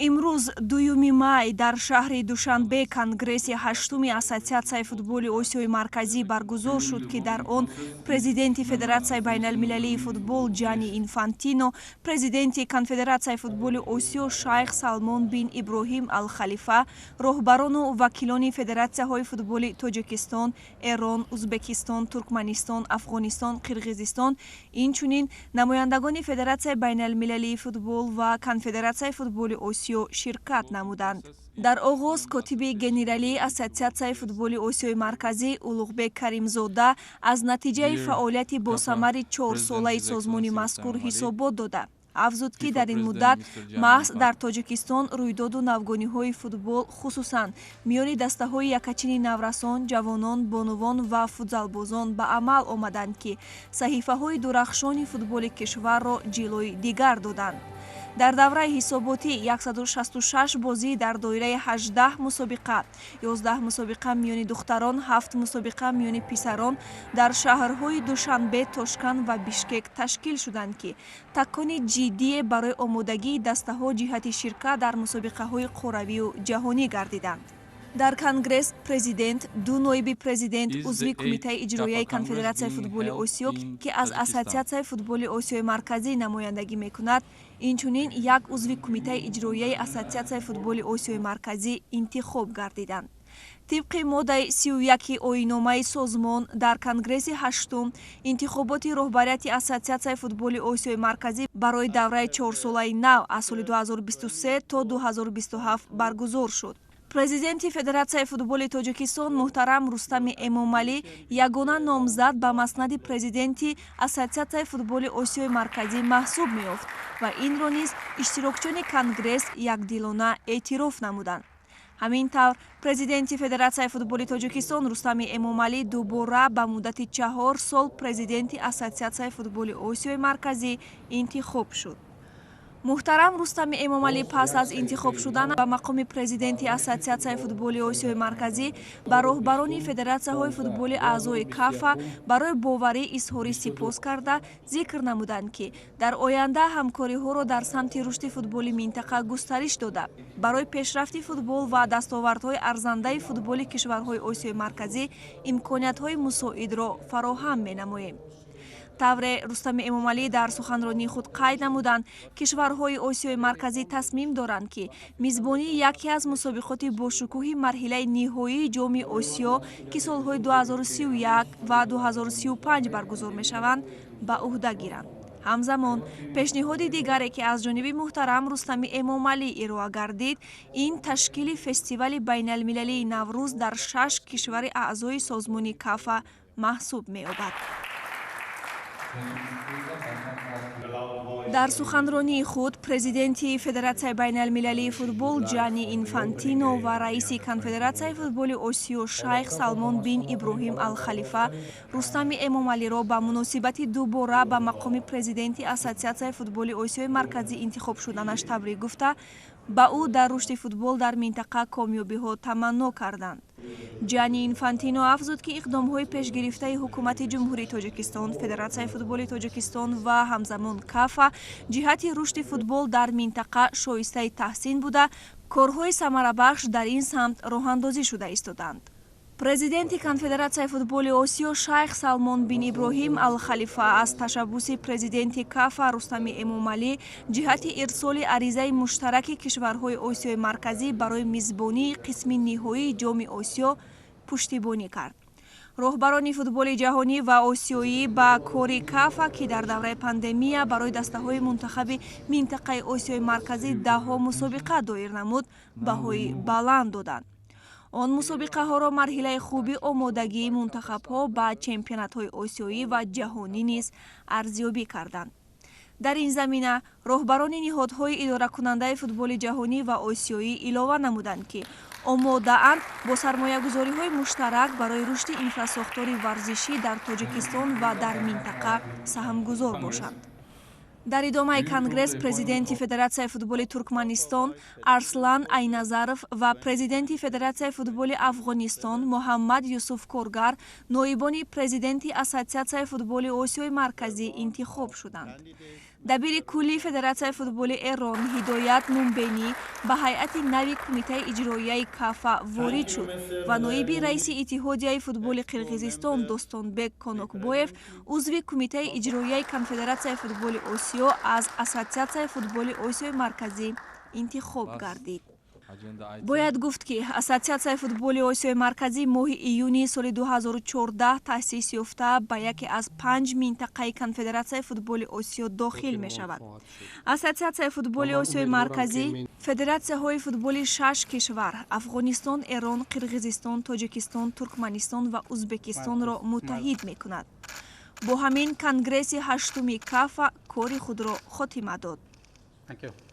Имрӯз, 2 май, дар шаҳри Душанбе конгресси ҳаштуми Ассотсиатсияи футболи Осиёи Марказӣ баргузор шуд, ки дар он президенти Федератсияи байналмилалии футбол Ҷани Инфантино, президенти Конфедератсияи футболи Осиё Шайх Салмон бин Иброҳим Алхалифа, роҳбарону вакилони федератсияҳои футболи Тоҷикистон, Эрон, Узбекистон, Туркманистон, Афғонистон, Қирғизистон, инчунин намояндагони Федератсияи байналмилалии футбол ва Конфедератсияи футболи Осиё ширкат намуданд. Дар оғоз котиби генералии Ассотсиатсияи футболи Осиёи Марказӣ Улуғбек Каримзода аз натиҷаи фаъолияти босамари чорсолаи созмони мазкур ҳисобот дода, афзуд, ки дар ин муддат маҳз дар Тоҷикистон рӯйдоду навгониҳои футбол, хусусан миёни дастаҳои якачини наврасон, ҷавонон, бонувон ва футзалбозон ба амал омаданд, ки саҳифаҳои дурахшони футболи кишварро ҷилои дигар доданд. Дар давраи ҳисоботӣ 166 бозӣ дар доираи 18 мусобиқа, 11 мусобиқа миёни духтарон, 7 мусобиқа миёни писарон, дар шаҳрҳои Душанбе, Тошканд ва Бишкек ташкил шуданд, ки такони ҷиддие барои омодагии дастаҳо ҷиҳати ширкат дар мусобиқаҳои қорравию ҷаҳонӣ гардиданд. Дар конгресс президент, ду ноиби президент, узви кумитаи иҷроияи Конфедератсияи футболи Осиё, ки аз Ассотсиатсияи футболи Осиёи Марказӣ намояндагӣ мекунад, инчунин як узви кумитаи иҷроияи Ассотсиатсияи футболи Осиёи Марказӣ интихоб гардиданд. Тибқи моддаи 31-и оинномаи созмон, дар конгресси ҳаштум интихоботи роҳбарияти Ассотсиатсияи футболи Осиёи Марказӣ барои давраи чорсолаи нав аз соли 2023 то 2027 баргузор шуд. Президенти Федератсияи футболи Тоҷикистон муҳтарам Рустами Эмомалӣ ягона номзад ба маснади президенти Ассотсиатсияи футболи Осиёи Марказӣ маҳсуб меёфт ва инро низ иштирокчиёни конгресс якдилона эътироф намуданд. Ҳамин тавр, президенти Федератсияи футболи Тоҷикистон Рустами Эмомалӣ дубора ба муддати 4 сол президенти Ассотсиатсияи футболи Осиёи Марказӣ интихоб шуд. Муҳтарам Рустами Эмомалӣ пас аз интихоб шудан ба мақоми президенти Ассотсиатсияи футболи Осиёи Марказӣ ба роҳбарони федератсияҳои футболи аъзои КАФА барои боварӣ изҳори сипос карда, зикр намуданд, ки дар оянда ҳамкориҳоро дар самти рушди футболи минтақа густариш дода, барои пешрафти футбол ва дастовардҳои арзандаи футболи кишварҳои Осиёи Марказӣ имкониятҳои мусоидро фароҳам менамоем. Тавре Рустами Эмомалӣ дар суханронии худ қайд намуданд, кишварҳои Осиёи Марказӣ тасмим доранд, ки мизбонии яке аз мусобиқоти бошукӯҳи марҳилаи ниҳоии Ҷоми Осиё, ки солҳои 2031 ва 2035 баргузор мешаванд, ба ӯҳда гиранд. Ҳамзамон, пешниҳоди дигаре, ки аз ҷониби муҳтарам Рустами Эмомалӣ ироа гардид, ин ташкили фестивали байналмилалии Наврӯз дар шаш кишвари аъзои созмони КАФА маҳсуб меёбад. Дар суханронии худ президенти Федератсияи байналмилалии футбол Ҷани Инфантино ва раиси Конфедератсияи футболи Осиё Шайх Салмон бин Иброҳим Алхалифа Рустами Эмомалиро ба муносибати дубора ба мақоми президенти Ассотсиатсияи футболи Осиёи Марказӣ интихоб шуданаш табрик гуфта, ба ӯ дар рушди футбол дар минтақа комёбиҳо таманно карданд. Ҷани Инфантино афзуд, ки иқдомҳои пешгирифтаи ҳукумати Ҷумҳурии Тоҷикистон, Федератсияи футболи Тоҷикистон ва ҳамзамон КАФА ҷиҳати рушди футбол дар минтақа шоистаи таҳсин буда, корҳои самарабахш дар ин самт роҳандозӣ шуда истоданд. Президенти Конфедератсияи футболи Осиё Шайх Салмон бин Иброҳим Алхалифа аз ташаббуси президенти КАФА Рустами Эмомалӣ ҷиҳати ирсоли аризаи муштараки кишварҳои Осиёи Марказӣ барои мизбонии қисми ниҳоии Ҷоми Осиё пуштибонӣ кард. Роҳбарони футболи ҷаҳонӣ ва осиёӣ ба кори КАФА, ки дар давраи пандемия барои дастаҳои мунтахаби минтақаи Осиёи Марказӣ даҳҳо мусобиқа доир намуд, баҳои баланд доданд. Он мусобиқаҳоро марҳилаи хуби омодагии мунтахабҳо ба чемпионатҳои осиёӣ ва ҷаҳонӣ низ арзёбӣ карданд. Дар ин замина роҳбарони ниҳодҳои идоракунандаи футболи ҷаҳонӣ ва осиёӣ илова намуданд, ки омодаанд бо сармоягузориҳои муштарак барои рушди инфрасохтори варзишӣ дар Тоҷикистон ва дар минтақа саҳмгузор бошанд. Дар идомаи конгресс президенти Федератсияи футболи Туркманистон Арслан Айназаров ва президенти Федератсияи футболи Афғонистон Муҳаммад Юсуф Коргар ноибони президенти Ассотсиатсияи футболи Осиёи Марказӣ интихоб шуданд. Дабири кулли Федератсияи футболи Эрон Ҳидоят Нумбенӣ ба ҳайати нави кумитаи иҷроияи КАФА ворид шуд ва ноиби раиси Иттиҳодияи футболи Қирғизистон Достонбек Конокбоев узви кумитаи иҷроияи Конфедератсияи футболи Осиё аз Ассотсиатсияи футболи Осиёи Марказӣ интихоб гардид. Бояд гуфт, ки Ассотсиатсияи футболи Осиёи Марказӣ моҳи июни соли 2014 таъсис ёфта, ба яке аз панҷ минтақаи Конфедератсияи футболи Осиё дохил мешавад. Ассотсиатсияи футболи Осиёи Марказӣ федератсияҳои футболи шаш кишвар: Афғонистон, Эрон, Қирғизистон, Тоҷикистон, Туркманистон ва Узбекистонро муттаҳид мекунад. Бо ҳамин, конгресси ҳаштуми КАФА кори худро хотима дод. Thank you.